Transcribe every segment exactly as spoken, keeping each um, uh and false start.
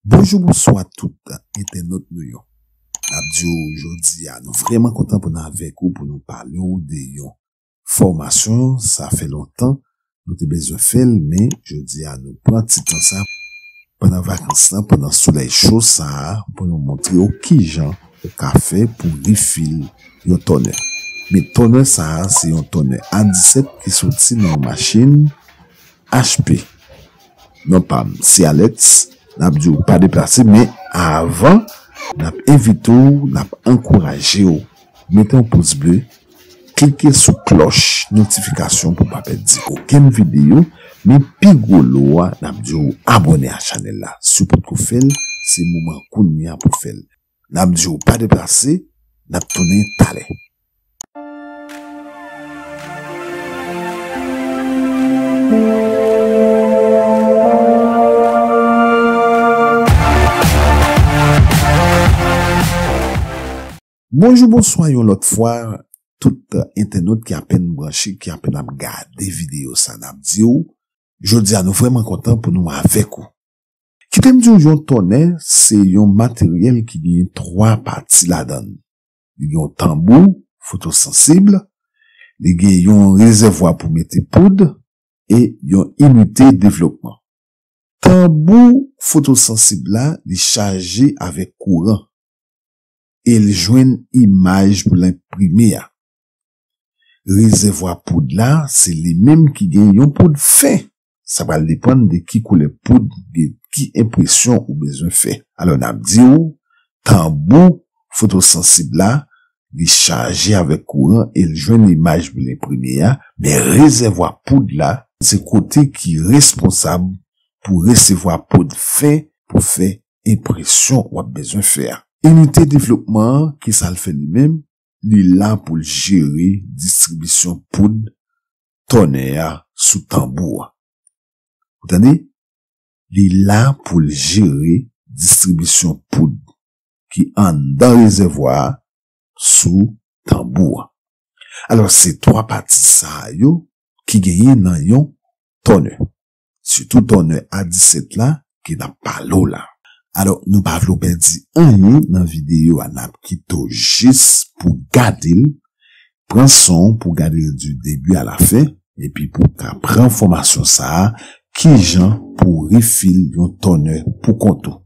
Bonjou, bonswa tout entènot nou yo. N ap di w jodi a, nou vrèman kontan pou n avèk ou, pou nou pale w de yon fòmasyon, sa fè lontan nou te bezwen fè l, men jodi a nou pran ti tan sa, pandan vakans lan, pandan solèy cho sa a, pou nou montre w kijan ou ka fè pou refill yon tònè. Men tònè sa a, se yon tònè A disèt ki soti nan yon machin H P. Non pa m, se Alex. N ap di w pa deplase, men avan, n ap envite w, n ap ankouraje w. Mete yon pous ble, klike sou klòch notifikasyon pou w pa pèdi okenn videyo, men pi gwo lo a, n ap di w abòne a chanèl la. Si w potko fè l, se moman kounye a pou w fè l. N ap di w pa deplase, n ap tounen talè. Bonjou, bonswa yon lòt fwa, tout entènot ki apèn branche, ki apèn ap gade videyo sa, n ap di w, jodi a nou vrèman kontan pou nou avèk ou. Kite m di w yon tònè, se yon materyèl ki gen twa pati ladan l. Li gen yon tanbou fotosansib, li gen yon rezèvwa pou mete poud e yon inite devlopman. Tanbou fotosansib la, li chaje avèk kouran e l jwenn imaj pou l enprime a. Rezèvwa poud la, se li menm ki gen yon poud fen. Sa pral depann de ki koulè poud, de ki enpresyon ou bezwen fè. Alò, n ap di w, tanbou fotosansib la, li chaje avèk kouran e l jwenn imaj pou l enprime a, men rezèvwa poud la, se kote ki responsab pou resevwa poud fen pou fè enpresyon w ap bezwen fè a. Inite devlopman an, kisa l fè li menm? Li la pou l jere distribisyon poud tònè a sou tanbou a. Ou tande? Li la pou l jere distribisyon poud ki anndan rezèvwa a sou tanbou a. Alò, se twa pati sa a yo ki genyen nan yon tònè. Sitou tònè A disèt la ke n ap pale w la. Alò, nou pa vle w pèdi anyen nan videyo a, n ap kite w jis pou gade l, pran son w pou gade l du début à la fin, epi pou w ka pran fòmasyon sa a, kijan pou w refill yon tònè pou kont ou.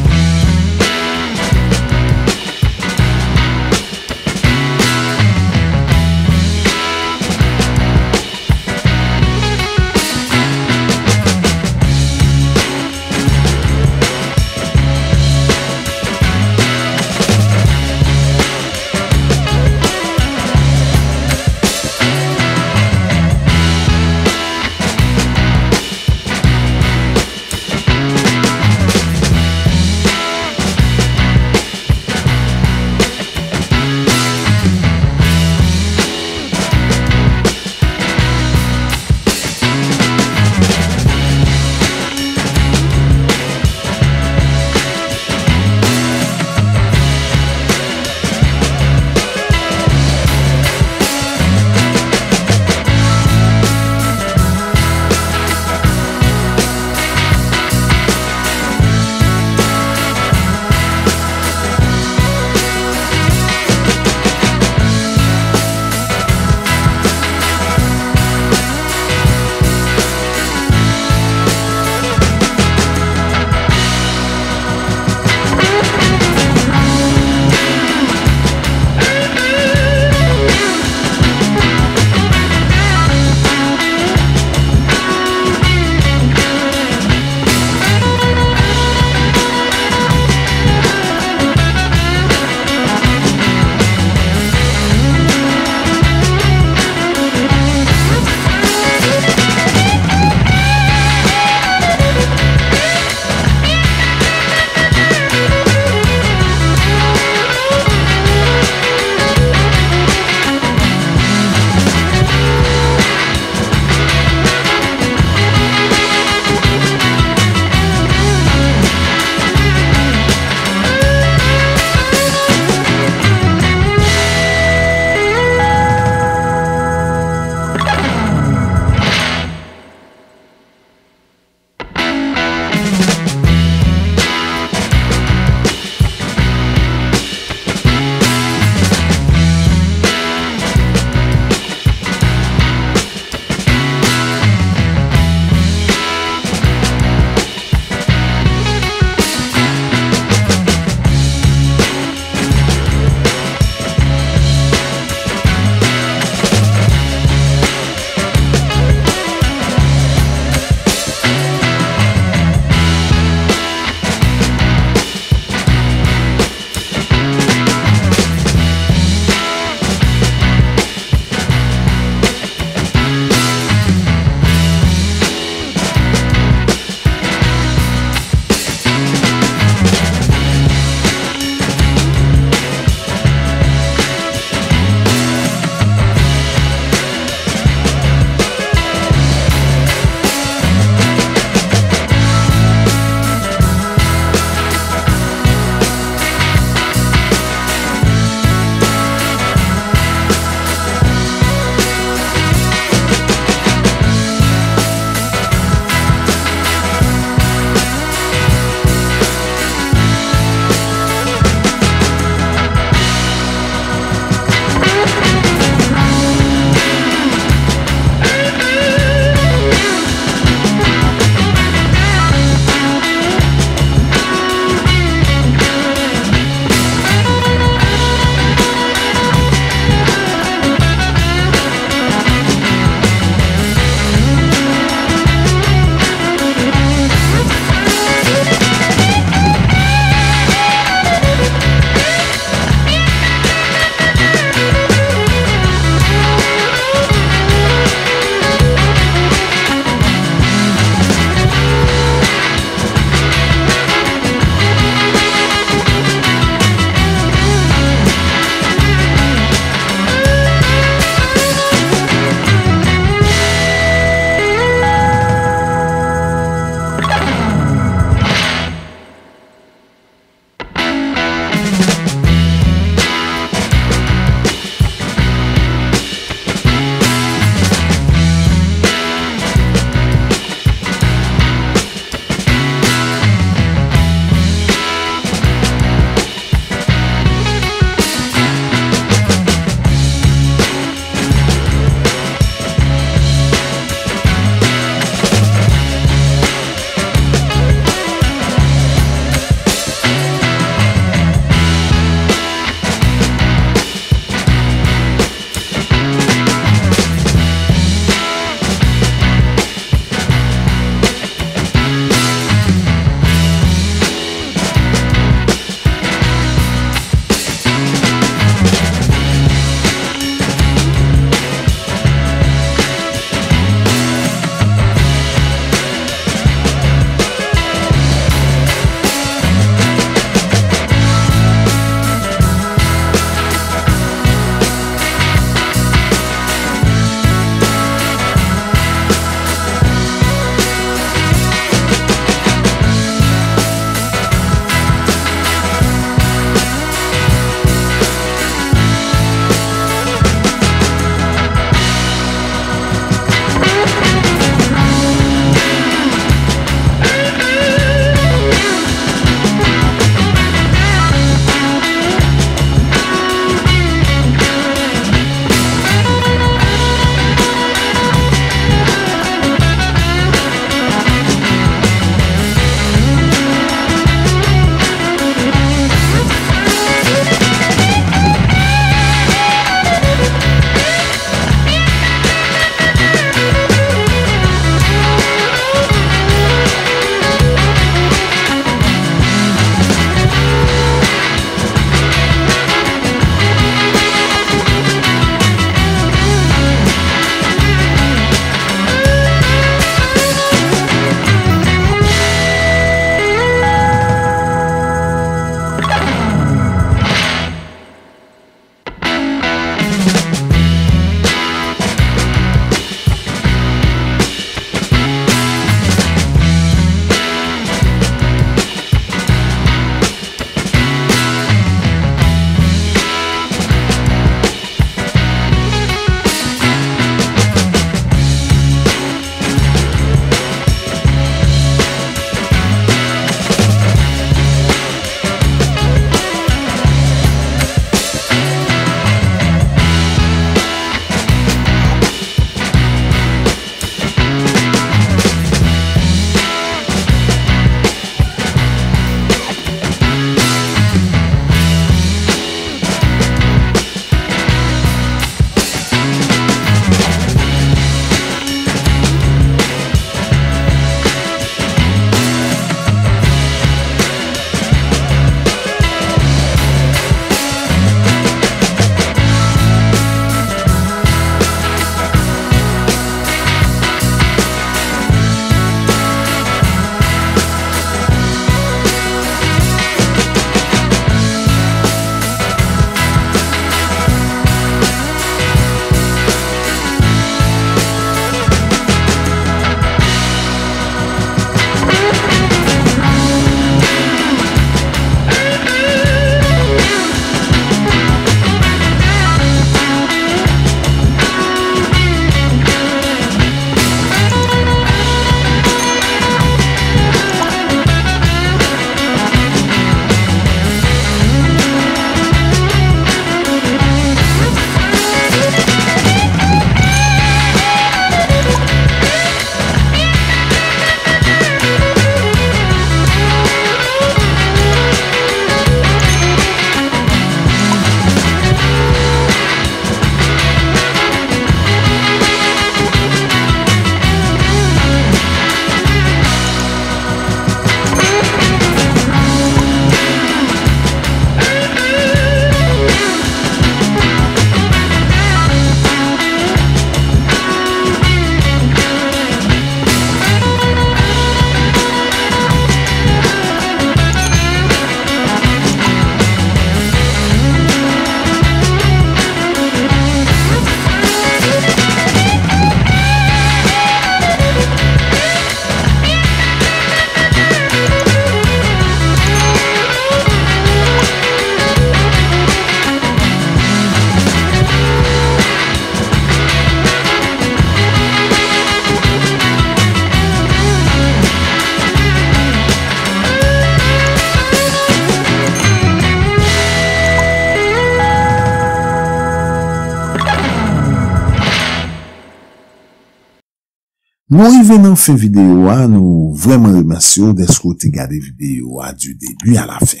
Nou rive nan fen videyo a, nou vrèman remèsye w dèske w te gade videyo a du début à la fin.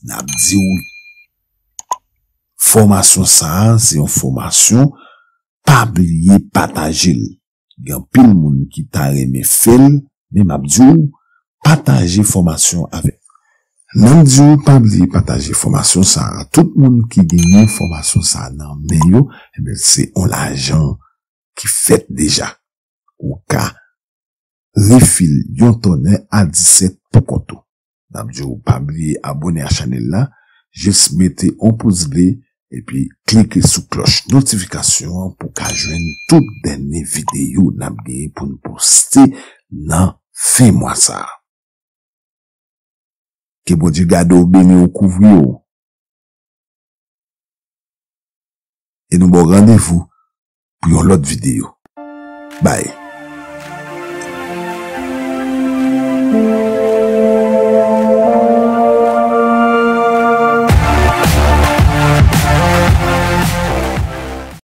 N ap di w, fòmasyon sa a se yon fòmasyon, pa bliye pataje l. Gen anpil moun ki ta renmen fè l, men m ap di w, pataje fòmasyon avèk. Nan di w pa bliye pataje fòmasyon sa a. Tout moun ki genyen fòmasyon sa a nan men yo, ebyen, se yon lajan ki fèt deja. Ou ka refil yon tonnè a disèt pou kont ou. N ap di w pa bliye abòne a chanèl la, jis mete yon pouz ble, epi klike sou klòch notifikasyon an pou w ka jwenn tout dènye videyo n ap genyen pou n poste nan fen mwa sa a. Ke Bondye gade w, beni w, kouvri w. E nou ba w randevou pou yon lòt videyo. Bye.